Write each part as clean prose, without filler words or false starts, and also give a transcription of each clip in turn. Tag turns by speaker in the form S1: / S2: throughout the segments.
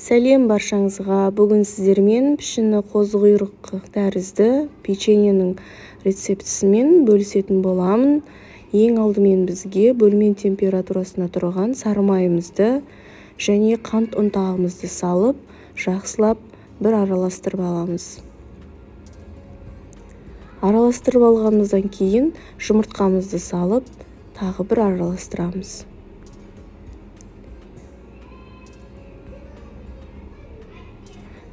S1: Сәлем баршаңызға. Бүгін сіздермен пішіні қозы-құйрық тәрізді печеньенің рецептісімен бөлісетін боламын. Ең алдымен бізге бөлме температурасына тұрған сары майымызды және қант ұнтағымызды салып, жақсылап бір араластырып аламыз. Араластырып алғанымыздан кейін жұмыртқамызды салып, тағы бір араластырамыз.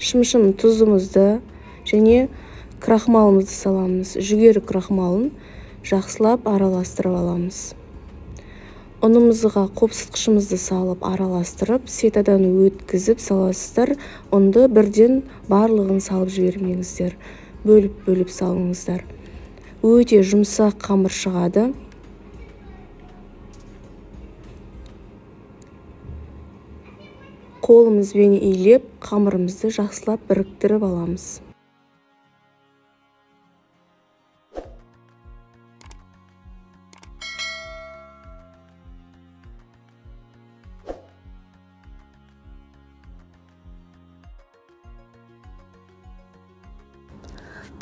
S1: Шымшым тұзымызды және крахмалымызды саламыз. Жүгері крахмалын жақсылап араластырып аламыз. Ұнымызға қопсытқышымызды салып араластырып, сетадан өткізіп саласыздар. Ұнды бірден барлығын салып жібермеңіздер. Бөліп-бөліп салыңыздар. Өте жұмсақ қамыр шығады. Қолымызбен илеп, қамырымызды жақсылап біріктіріп аламыз.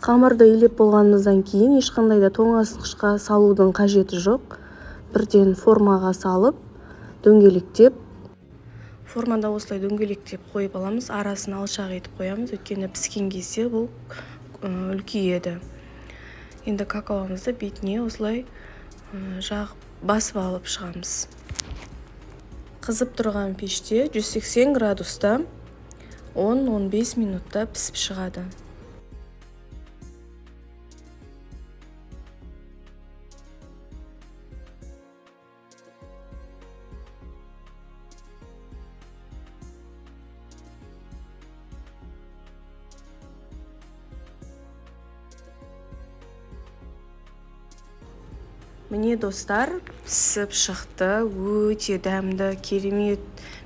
S1: Қамырды илеп болғанымыздан кейін ешқандай да тоңазытқышқа салудың қажеті жоқ. Бірден формаға салып, дөңгелектеп, формада осылай дөңгелектеп қойып аламыз. Арасын алшақ етіп қоямыз, өйткені піскен кезде бұл үлкейеді. Енді какаомызды бетіне осылай жағып басып алып шығамыз. Қызып тұрған пеште 180 градуста 10-15 минутта пісіп шығады. Міне достар, пісіп шықты. Өте дәмді, керемет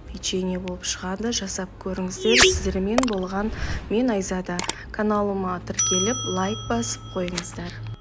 S1: печенье болып шығады. Жасап көріңіздер. Сіздермен болған мен Айзада. Каналыма тіркеліп, лайк басып қойыңыздар.